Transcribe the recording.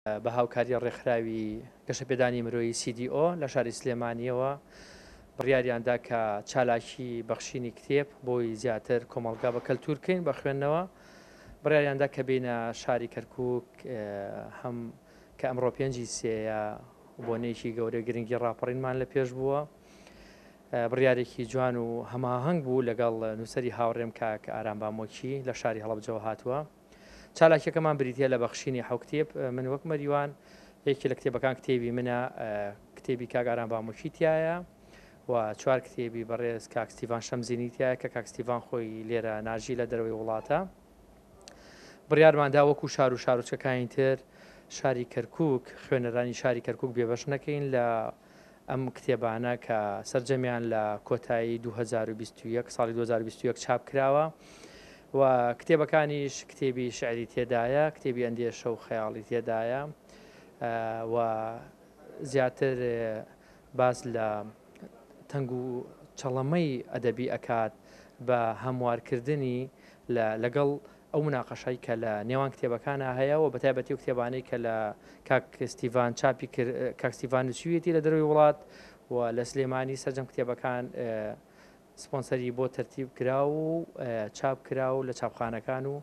بە هاوکاری ڕێکخراوی گەشەپێدانی مرۆیی CDO لە شاری سلێمانییەوە بڕیاریان دا کە چالاکی بەخشینی کتێب بۆی زیاتر کۆمەڵگا بە کەلتوور کەین بە خوێندنەوە بڕیاریان دا کە بێینە شاری کەرکووک هەم کە ئەمڕۆ پێنجی سێیە بۆنەیەکی گەورەی گرنگی ڕاپەڕینمان لە پێش بووە بڕیارێکی جوان و هەماهەنگ بوو لەگەڵ نووسەری هاوڕێم کاک ئارام بامۆکی لە شاری هەڵەبجەوە هاتووە. چالاکیەکەمان بریتیە لە بەخشینی حەو کتێب، من وەک مەریوان یەکێ لە کتێبەکان کتێبی منە، کتێبی کاک ئارام بامۆکی تیایە و چوار کتێبی بەڕێز کاک ستیڤان شەمزینی تیایە کە کاک ستیڤان خۆی لێرە ناژی لە دەرەوەی وڵاتە. بڕیارماندا وەکو شار و شارۆچکەکانی تر شاری کەرکوک خوێنەرانی شاری کەرکوک بێبەش نەکەین لە ئەم کتێبانە کە سەرجەمیان لە کۆتایی 2021 ساڵی 2021 چاپ کراوە و کتێبەکانیش کتێبی شعری تێدایە، کتێبی ئەندێشە و خەیاڵی تێدایە و زیاتر باس لە تەنگ و چەڵەمەی ئەدەبی ئەکات بە هەموارکردنی لەگەڵ ئەو مناقەشەی کە لە نێوان کتێبەکانا هەیە و بەتایبەتی ئەو کتێبانەی کە لە کاک ستیڤان چاپی کرد کاک ستیڤان نووسیویەتی لە دەرەوەی وڵات و لە سلێمانی سەرجەم کتێبەکان سپۆنسەری بۆ تەرتیب کرا و چاپ کرا و لە چاپخانەکان و.